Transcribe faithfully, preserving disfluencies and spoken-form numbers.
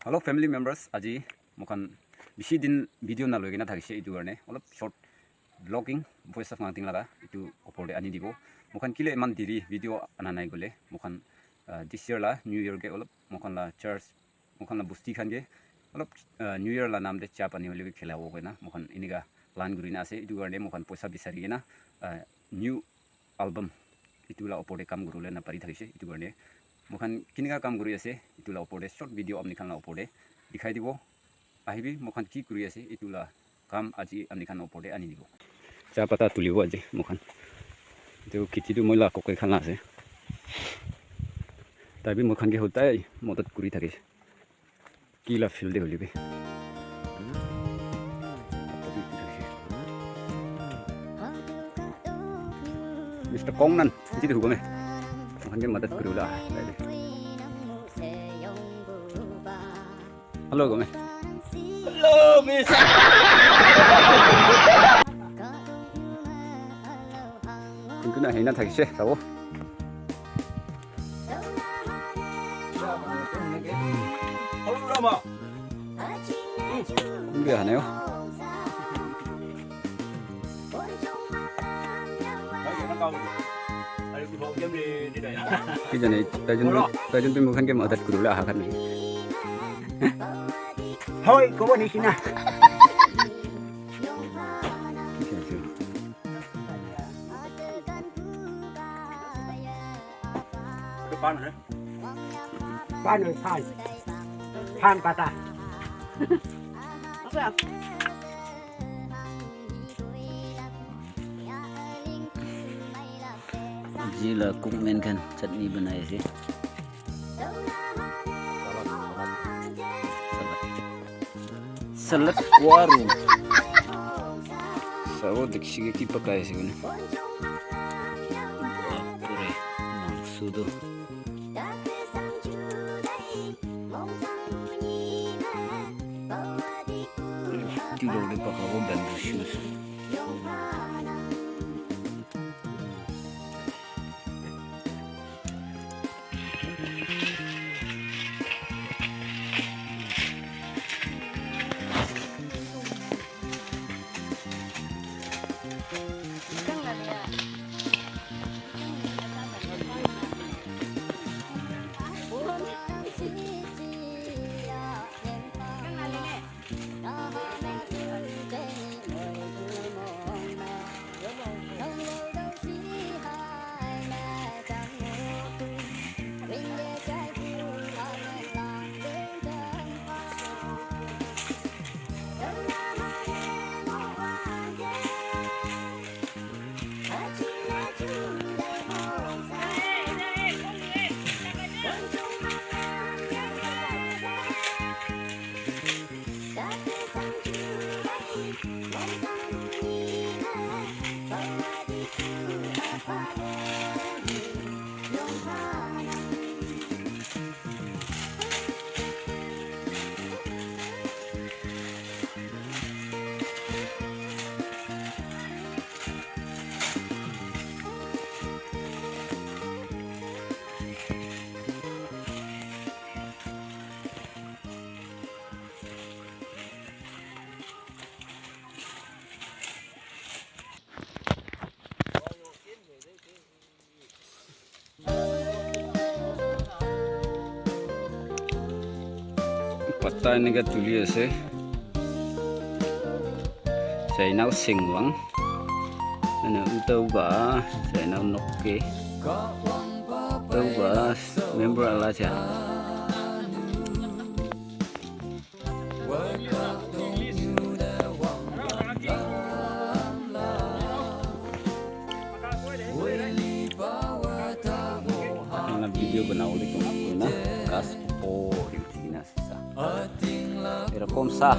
Hello family members, aji moikhan bishi din video na loi kena thakishe, etu karne olop short vlogging, voice of nothing laga etu opor te ani dibo. Moikhan kile iman diri video ana nai kole, moikhan, ah, this year la New Year ke olop moikhan la church, moikhan la bosti khan ke olop, ah, New Year la nam te cha pani hoile bi khilabo koina moikhan enika plan kuri na ase. Etu karne moikhan poisa bisari kena, ah, new album etu la opor te kam kuribole na pari thakishe. Etu karne moikhan kinika kam kuri ase, etu la opor te short video apni khan la opor te dikhai dibo. Ahibi, moikhan ki kuri ase, etu la kam aji apni khan opor te ani dibo. Cha pata tulibo aji moikhan. Etu kheti tu moi la kokai khan la ase. Tai bi moikhan ke hodai madad kuri thakishe. Ki la field te hoile bi. Mister Kongnan, etu tu hukam hai. Moikhan ke madad kuri bole aha. Hello, gome. Hello, miss. Kuntu na hena thakishe, sabo. Hello, Rama. Kuntu hane yo. Ki jane, tai jun, tai jun tu moikhan ke madad kuribole aha khan nahi. Hoi, kobo nishina. Pan, pan. Pan pata. Ji la cookman khan chutney banai ase. Salad waru. Sabo dikshi ke ki pakai ase koina. Bapre, mangso tu. Tilo de pakabo bamboo shoots. Pata enika tuli ase. Sainau singwang. Ana utau ba sainau nokke. Utau ba member ala cha. Ana video banabole kena ghas opor te uthi kena ase sa. Erokom sa.